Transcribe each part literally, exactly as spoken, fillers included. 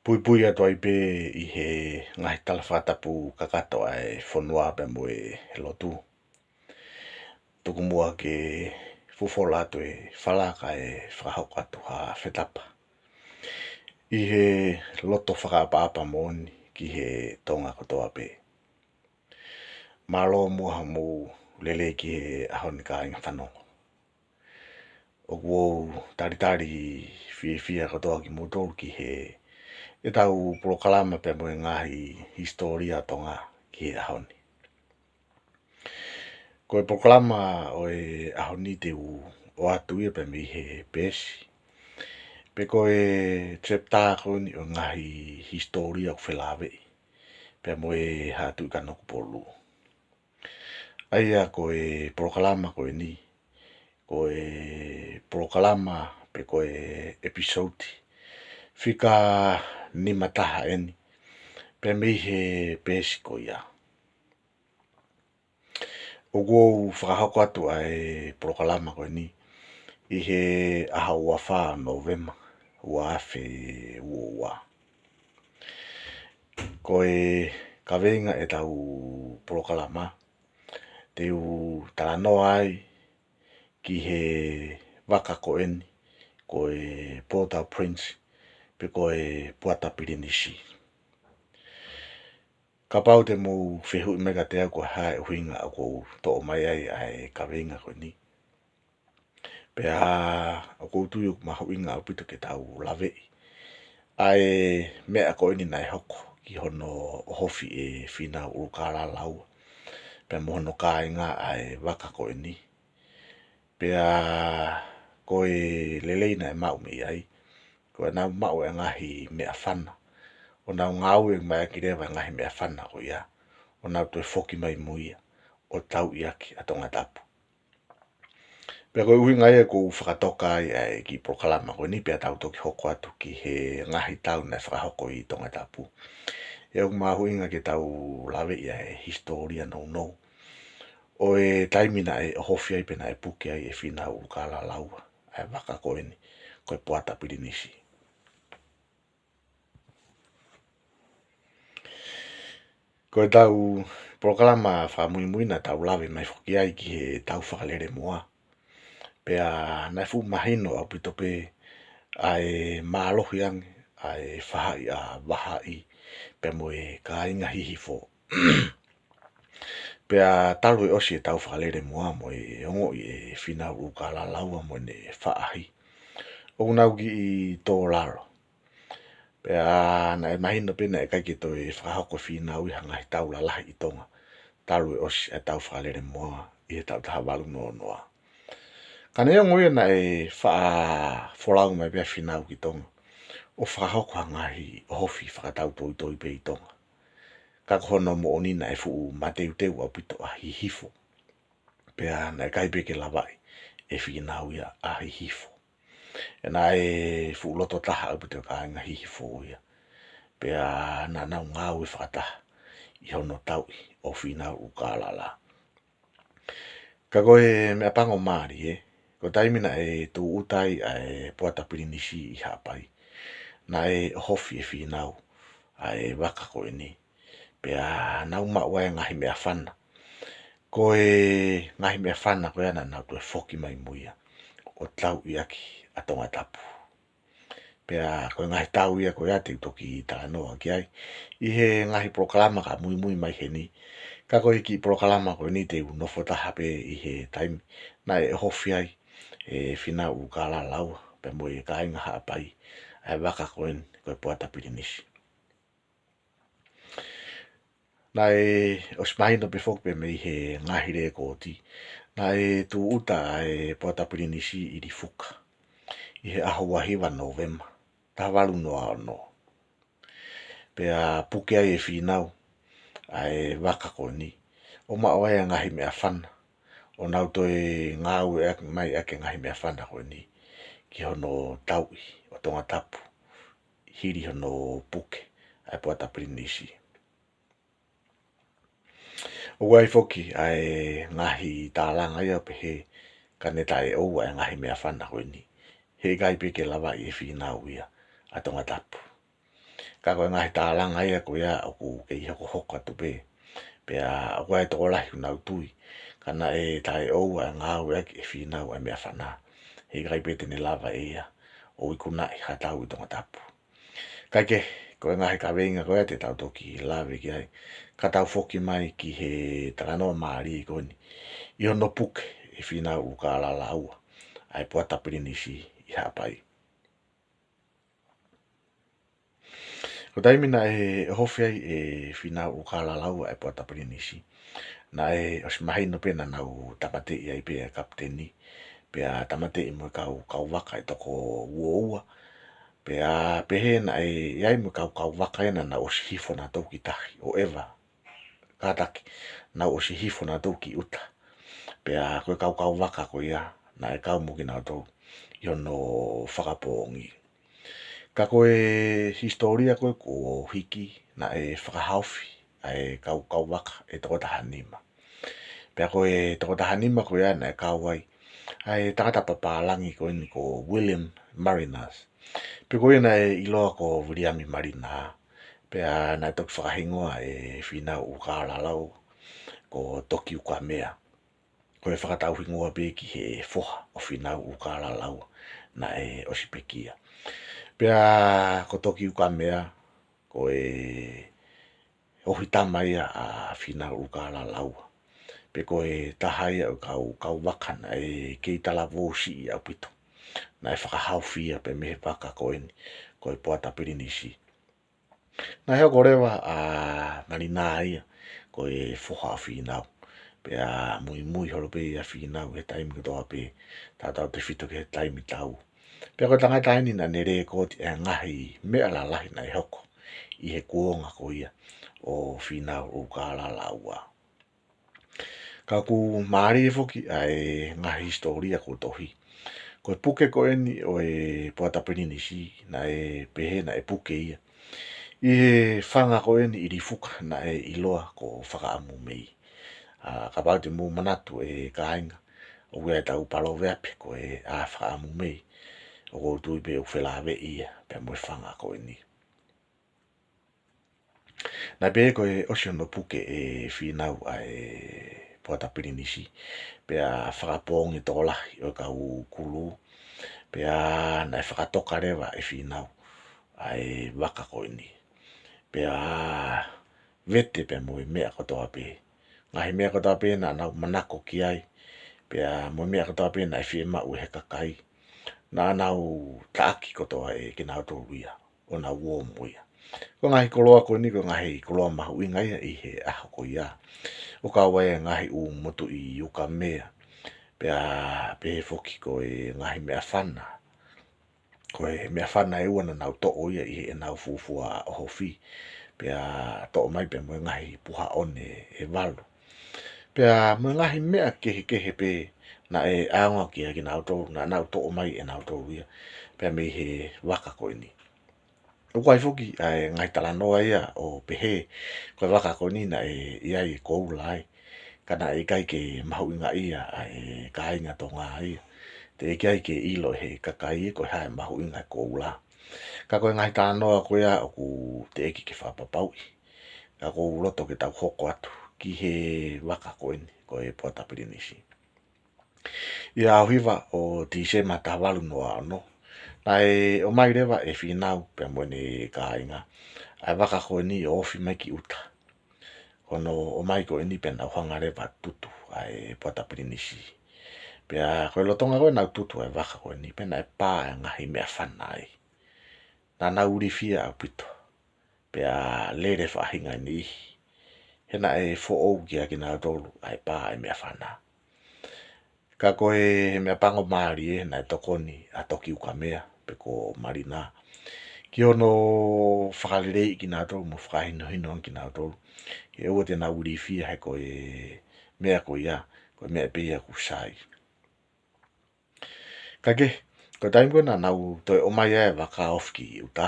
Puipui atu ai pē ʻi he ngaahi tala fakatapu kakato ʻa e fonua pea mo e lotu. Tuku muʻa ke fufola atu e fala kae fakahoko atu ha fetapa ʻi he loto fakaʻapaʻapa moʻoni ki he Tonga kotoa pē. Mālō muʻa hoʻomou lelei ki he ʻaho ni kāinga fanongo. ʻOku ou talitali fiefia kotoa kimoutolu ki heʻetau polokalama pea mo e ngaahi hisitōlia Tonga ki he ʻaho ni. Ko e polokalama ʻo e ʻaho ni te u ʻoatu ia pea mei he peesi, pe ko e chapter ko eni ʻo e ngaahi hisitōlia ʻoku felāveʻi pea mo e Haʻa Tuʻi Kanokupolu. ʻA ia ko e polokalama ko eni, ko e polokalama pe ko e episode fika nima taha eni, pea mei he peesi ko ia. ʻOku ou fakahoko atu ʻa e polokalama ko eni ʻi he ʻaho ua fā Nōvema, ua afe ua ua. Ko e kaveinga ʻetau polokalama, te u talanoa ai ki he vaka ko eni, ko e Port-au-Prince, pe ko e Puata Pilinisi. Kapau te mou fehuʻi mai kiate au ko e hā e ʻuhinga ʻoku ou toʻo mai ai ʻa e kaveinga ko eni, pea ʻoku ou tui ʻoku mahuʻinga ʻaupito ke tau laveʻi ʻa e meʻa ko eni naʻe hoko ki hono ʻohofi ʻe Fīnau ʻUlukālala Laua pea mo hono kāinga ʻa e vaka ko eni. Pea ko e lelei naʻe maʻu mei ai, ko ʻenau maʻu e ngaahi meʻafana, ʻo nau ngāueʻaki leva e ngaahi meʻafana ko ia, ʻo nau toe foki mai mo ia ʻo tauʻi ʻaki ʻa Tongatapu. Pea ko e ʻuhinga ia ʻoku ou fakatoka ai ʻa e kiʻi polokalama ko eni pea tau toki hoko atu ki he ngaahi tau naʻe fakahoko ʻi Tongatapu. ʻOku mahuʻinga ke tau laveʻi ʻa e hisitōlia nounou ʻo e taimi naʻe ʻohofi ai pe naʻe puke ai ʻe Fīnau ʻUlukālala Laua ʻa e vaka ko eni, ko e Puata Pilinisi. Ko ʻetau polokalama fakamuimui naʻa tau lave mai foki ai ki he Tau Fakalelemoa. Pea naʻe fuʻu mahino ʻaupito pē ʻa e mālohi ange ʻa e faʻahi ʻa Vahaʻi pea mo e kāinga Hihifo. Pea talu e ʻosi e Tau Fakalelemoa mo e ongoʻi ʻe Fīnau ʻUlukālala Laua mo ʻene faʻahi, ʻoku nau kiʻi tō lalo. Pea naʻe mahino pē naʻe ʻikai ke toe fakahoko ʻe Fīnau ia ha ngaahi tau lalahi ʻi Tonga talu e ʻosi e Tau Fakalelemoa ʻi he taʻu taha valu noa noa. Ka neongo ia naʻe faʻa folau mai pē ʻa Fīnau ki Tonga ʻo fakahoko ha ngaahi ʻohofi fakatau toitoi pē ʻi Tonga, ka ko hono moʻoni naʻe fuʻu mateuteu ʻaupito ʻa Hihifo. Pea naʻe ʻikai pē ke lavaʻi ʻe Fīnau ia ʻa Hihifo. He naʻe fuʻu loto taha ʻaupito e kāinga Hihifo ia. Pea naʻa nau ngāue fakataha ʻi hono tauʻi ʻo Fīnau ʻUlukālala. Ka ko e meʻapango mālie, ko e taimi naʻe tūʻuta ai ʻa e Puata Pilinisi ʻi Haʻapai, naʻe ʻohofi ʻe Fīnau ʻa e vaka ko eni. Pea nau maʻu ai e ngaahi meʻafana. Ko e ngaahi meʻafana ko ia naʻa nau toe foki mai mo ia ʻo tauʻi ʻaki ʻa Tongatapu. Pea ko e ngaahi tau ia ko ia te u toki talanoa ki ai ʻi he ngaahi polokalama ka muimui mai heni. Ka ko e kiʻi polokalama ko eni te u nofo taha pē ʻi he taimi naʻe ʻohofi ai ʻe Fīnau ʻUlukālala Laua pea mo e kāinga Haʻapai ʻa e vaka ko eni, ko e Puata Pilinisi. Naʻe ʻosi mahino pē foki pē mei he ngaahi lekooti, naʻe tūʻuta ʻa e Puata Pilinisi ʻi Lifuka ʻi he ʻaho ua hiva Nōvema, taha valu noa ono. Pea puke ai ʻe Fīnau ʻa e vaka ko eni, ʻo maʻu ai e ngaahi meʻafana, ʻo nau toe ngāueʻaki mai ʻaki e ngaahi meʻafana ko eni ki hono tauʻi ʻo Tongatapu, hili hono puke ʻa e Puata Pilinisi. ʻOku ʻi ai foki ʻa e ngaahi tālanga ia ʻo pehē ka ne taʻeʻoua e ngaahi meʻafana ko eni, he ʻikai pē ke lavaʻi ʻe Fīnau ia ʻa Tongatapu. Ka ko e ngaahi tālanga ia ko ia ʻoku kei hokohoko atu pē. Pea ʻoku ʻi ai e tokolahi ʻoku nau tui, ka naʻe taʻeʻoua e ngāueʻaki ʻe Fīnau e meʻafana. Heʻikai pē te ne lava ʻe ia ʻo ikunaʻi ha tau ʻi Tongatapu. Kae kehe, ko e ngaahi kaveinga ko ia te tau toki lave ki ai, ka tau foki mai ki he talanoa mālie ko eni ʻi hono puke ʻe Fīnau ʻUlukālala ua ʻa e Poata Pilinisi ʻi Haʻapai. Ko e taimi naʻe ʻohofi ai ʻe Fīnau ʻUlukālala ua e Poata Pilinisi, naʻe ʻosi mahino pē naʻa nau tāmateʻi ai pē ʻa e kapiteni, pea tāmateʻi mo e kau kauvaka ʻe toko uaua, pea pehē naʻe ʻi ai mo e kau kauvaka ia naʻa nau ʻosi hifo nautolu ki tahi ʻo ʻeva, kātaki, nau ʻosi hifo nautolu ki ʻuta. Pea ko e kau kauvaka ko ia, naʻe kau mo kinautolu ʻi hono fakapoongi. Ka ko e hisitōlia ko ē kuo hiki, naʻe fakahaofi ʻa e kau kauvaka ʻe toko taha nima. Pea ko e toko taha nima ko ia naʻe kau ai ʻa e tangata papālangi ko eni ko William Marinas. Pea ko ia naʻe ʻiloa ko Viliami Malina. Pea naʻe toki fakahingoa ʻe Fīnau ʻUlukālala ua ko Tokiukamea. Ko e fakatauhingoa pē ki he foha ʻo Fīnau ʻUlukālala ua naʻe ʻosi pekia. Pea ko Tokiukamea, ko e ʻohitama ia ʻa Fīnau ʻUlukālala ua. Pea ko e taha ia ʻo e kau, kauvaka naʻe kei talavou siʻi ʻaupito. Naʻe fakahaofi ia pē mei he vaka ko eni, ko e Poata Pilinisi. Naʻe hoko leva ʻa Malina ia, ko e foha ʻo Fīnau. Pea muimui holo pē ia ʻa Fīnau he taimi kotoa pē, tautautefito ki he taimi tau. Pea ko e tangata eni naʻa ne lēkooti e ngaahi meʻa lalahi naʻe hoko ʻi he kuonga ko ia ʻo Fīnau ʻUlukālala ua. Ka ʻoku mālie foki ʻa e ngaahi hisitōlia kuo tohi. Ko e puke ko eni ʻo e Poata Pilinisi, naʻe pehē naʻe puke ia ʻi he fanga ko eni ʻi Lifuka naʻe ʻiloa ko Fakaʻamumei. ʻA, kapau te mou manatu ʻe kāinga, ʻoku ʻi ai ʻetau paloveape ko e ʻĀ Fakaʻamumei, ʻoku ou tui pē ʻoku felāveʻi ia pea mo e fanga ko eni. Naʻe pehē ko e ʻosi hono puke ʻe Fīnau ʻa e Poata Pilinisi, pea fakapoongi tokolahi ʻo e kau kulū, pea naʻe fakatoka leva ʻe Fīnau ʻa e vaka ko eni. Pea vete pea mo e meʻa kotoa pē. Ngaahi meʻa kotoa pē naʻa nau manako ki ai, pea mo e meʻa kotoa pē naʻe fiemaʻu ʻe he kakai, naʻa nau taʻaki kotoa ʻe kinautolu ia ʻo nau ō mo ia. Ko e ngaahi koloa ko eni, ko e ngaahi koloa mahuʻinga ia ʻi he ʻaho ko ia. ʻO kau ai e ngaahi ʻū motuʻi ukamea, pea pehē foki ko e ngaahi meʻafana. Ko e meʻafana ʻe ua naʻa nau toʻo ia ʻi heʻenau fuofua ʻohofi, pea toʻo mai pea mo e ngaahi puha ʻone ʻe valu. Pea mo e ngaahi meʻa kehekehe pē naʻe ʻaonga kia kinautolu, naʻa nau toʻo mai ʻe nautolu ia, pea mei he vaka ko eni. ʻOku ʻi ai foki ʻa e ngaahi talanoa ia ʻo pehē, ko e vaka ko eni naʻe ʻi ai e koula ai, ka naʻe ʻikai ke mahuʻingaʻia ʻa e kāinga Tonga ia. Teʻeki ai ke ʻilo ʻe he kakai ko e hā e mahuʻinga e koula. Ka ko e ngaahi talanoa ko ia ʻoku teʻeki ke fakapapauʻi. Ka ʻoku ou loto ke tau hoko atu ki he vaka ko eni, ko e Poata Pilinisi. ʻI he ʻaho hiva ʻo Tīsema taha valu noa ono, naʻe ʻomai leva ʻe Fīnau pea mo ʻene kāinga ʻa e vaka ko eni ʻo ofi mai ki ʻuta. Ko hono ʻomai ko eni pea nau hanga leva ʻo tutu ʻa e Poata Pilinisi. Pea ko e lolotonga ko ē ʻenau tutu ʻa e vaka ko eni, pea naʻe pā e ngaahi meʻafana ai. Naʻa nau ilifia ʻaupito, pea lele faʻahinga e niʻihi, he naʻe foʻou kia kinautolu ʻa e pā e meʻafana. Ka ko e meʻapango mālie naʻe tokoni ʻa Tokiukamea pe ko Malina ki hono fakaleleiʻi kinautolu mo fakahinohino ange kinautolu, ke ʻoua te nau ilifia he ko e meʻa ko ia, ko e meʻa pē ia ʻoku sai. Kae kehe, ko e taimi ko ē naʻa nau toe ʻomai ai e vaka ofi ki ʻuta,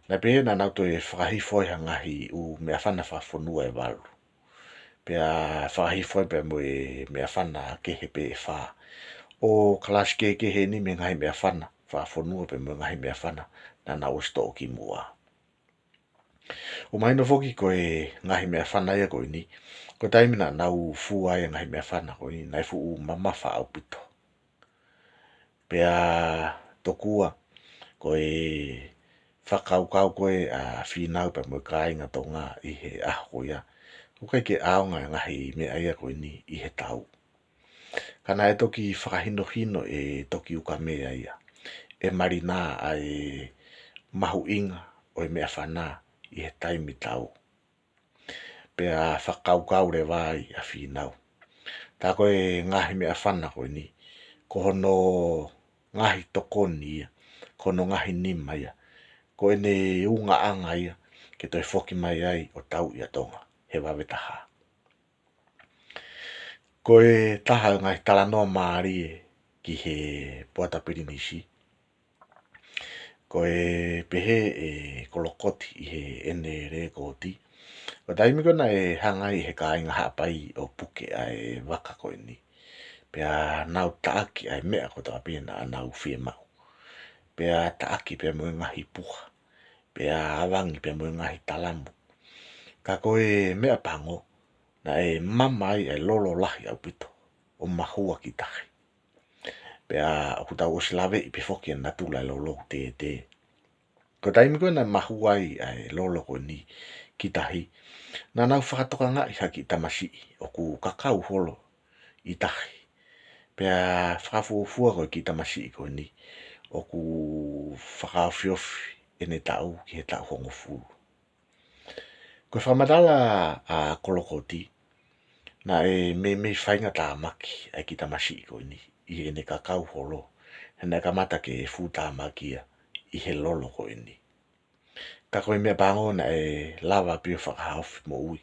naʻe pehē naʻa nau toe fakahifo ai ha ngaahi ʻū meʻafana fakafonua ʻe valu. Pea fakahifo ai pea mo e meʻafana kehe pē ʻe fā. ʻO kalasi kehekehe eni mei he ngaahi meʻafana fakafonua pea mo e ngaahi meʻafana naʻa nau ʻosi toʻo kimuʻa. ʻOku mahino foki ko e ngaahi meʻafana ia ko eni, ko e taimi naʻa nau fua ai e ngaahi meʻafana ko eni, naʻe fuʻu mamafa ʻaupito. Pea tokua ko e fakakaukau ko ē ʻa Fīnau pea mo e kāinga Tonga ʻi he ʻaho ko ia, ʻoku ʻikai ke ʻaonga e ngaahi meʻa ia ko eni ʻi he tau. Ka naʻe toki fakahinohino ʻe Tokiukamea ia ʻe Malinā ʻa e mahuʻinga ʻo e meʻafana ʻi he taimi tau. Pea fakakaukau leva ai ʻa Fīnau, tā ko e ngaahi meʻafana ko eni, ko hono ngaahi tokoni ia, ko hono ngaahi nima ia, ko ʻene ungaʻanga ia ke toe foki mai ai ʻo tauʻi ʻa Tonga he vave taha. Ko e taha ʻo e ngaahi talanoa mālie ki he Poata Pilinisi, ko e pehē ʻe Kolokoti ʻi heʻene lēkooti, ko e taimi ko ē naʻe hanga ai ʻe he kāinga Haʻapai ʻo puke ʻa e vaka ko eni, pea nau taʻaki ʻa e meʻa kotoa pē naʻa nau fiemaʻu, pea taʻaki pea mo e ngaahi puha, pea avangi pea mo e ngaahi talamu. Ka ko e meʻa pango, naʻe mama ai ʻa e lolo lahi ʻaupito ʻo mahua ki tahi. Pea ʻoku tau ʻosi laveʻi pē foki e natula e lolo ʻoku tētē. Ko e taimi ko ē naʻe mahua ai ʻa e lolo ko eni ki tahi, naʻa nau fakatokangaʻi ha kiʻi tamasiʻi ʻoku kakau holo ʻi tahi. Pea fakafuofua ko e kiʻi tamasiʻi ko eni ʻoku fakaofiofi ʻene taʻu ki he taʻu hongofulu. Ko e fakamatala ʻa Kolokoti, naʻe meimei faingatāmaki ʻa e kiʻi tamasiʻi ko eni ʻi heʻene kakau holo, he naʻe kamata ke fuʻu tāmaki ia ʻi he lolo ko eni. Ka ko e meʻa pango, naʻe lava pē ʻo fakahaofi moʻui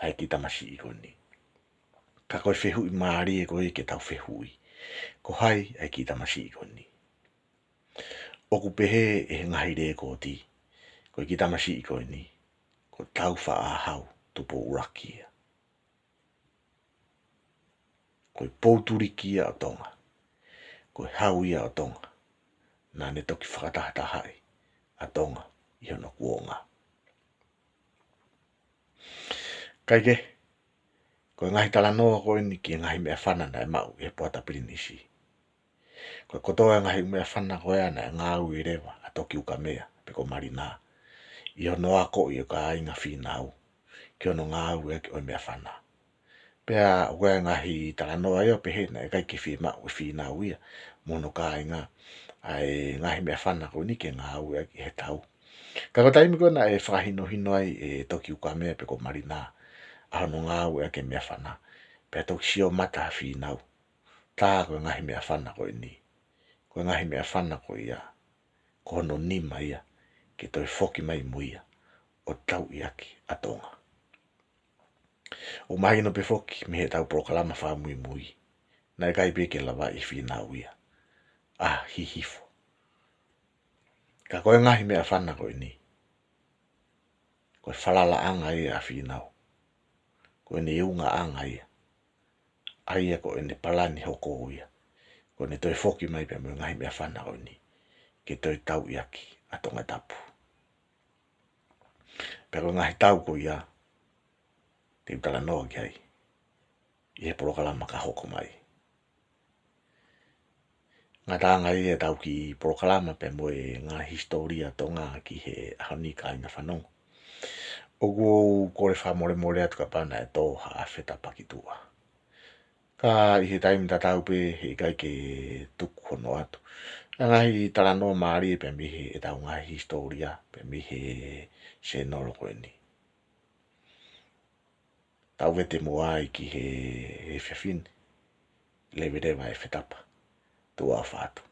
ʻa e kiʻi tamasiʻi ko eni. Ka ko e fehuʻi mālie ko ē ke tau fehuʻi, ko hai ʻa e kiʻi tamasiʻi ko eni? ʻOku pehē ʻe he ngaahi lēkooti, ko e kiʻi tamasiʻi ko eni, ko Tāufaʻāhau Tupou ʻUluaki ia. Ko e poutuliki ia ʻo Tonga, ko e hau ia ʻo Tonga, naʻa ne toki fakatahatahaʻi ʻa Tonga ʻi hono kuonga. Kae kehe, ko e ngaahi talanoa ko eni ki he ngaahi meʻafana naʻe maʻu ʻe he Poata Pilinisi, ko e kotoa e ngaahi meʻafana ko ia naʻe ngāue leva ʻa Tokiukamea pe ko Malinā ʻi hono akoʻi ʻo e kāinga Fīnau ki hono ngāueʻaki ʻo e meʻafana. Pea ʻoku ʻi ai e ngaahi talanoa ia ʻo pehē naʻe ʻikai ke fiemaʻu ʻe Fīnau ia mo hono kāinga ʻa e ngaahi meʻafana ko eni ke ngāueʻaki he tau. Ka ko e taimi ko ē naʻe fakahinohino ai ʻe Tokiukamea pe ko Malinā ʻa hono ngāueʻaki e meʻafana, pea toki sio mata ʻa Fīnau, tā ko e ngaahi meʻafana ko eni, ko e ngaahi meʻafana ko ia, ko hono nima ia ke toe foki mai mo ia ʻo tauʻi ʻaki ʻa Tonga. ʻOku mahino pē foki mei heʻetau polokalama fakamuimui, naʻe ʻikai pē ke lavaʻi ʻe Fīnau ia ʻa Hihifo. Ka ko e ngaahi meʻafana ko eni, ko e falalaʻanga ia ʻa Fīnau, ko ʻene ungaʻanga ia, ʻa ia ko ʻene palani hoko ia, ko ʻene toe foki mai pea mo e ngaahi meʻafana ko eni ke toe tauʻi ʻaki ʻa Tongatapu. Pea ko e ngaahi tau ko ia, te u talanoa ki ai ʻi he polokalama ka hoko mai. Ngataʻanga ia ʻetau kiʻi polokalama pea mo e ngaahi hisitōlia Tonga ki he ʻaho ni, kāinga fanongo. ʻOku ou kole fakamolemole atu kapau naʻe tō ha afe tapa ki tuʻa. Ka ʻi he taimi tatau pē, heʻikai ke tuku hono ʻoatu ʻa e ngaahi talanoa mālie pea mei heʻetau ngaahi hisitōlia pea mei he sēnolo ko eni. Tau vete muʻa ai ki he, he efiafi ni, leveleva e afe tapa, tuʻa ʻofa atu.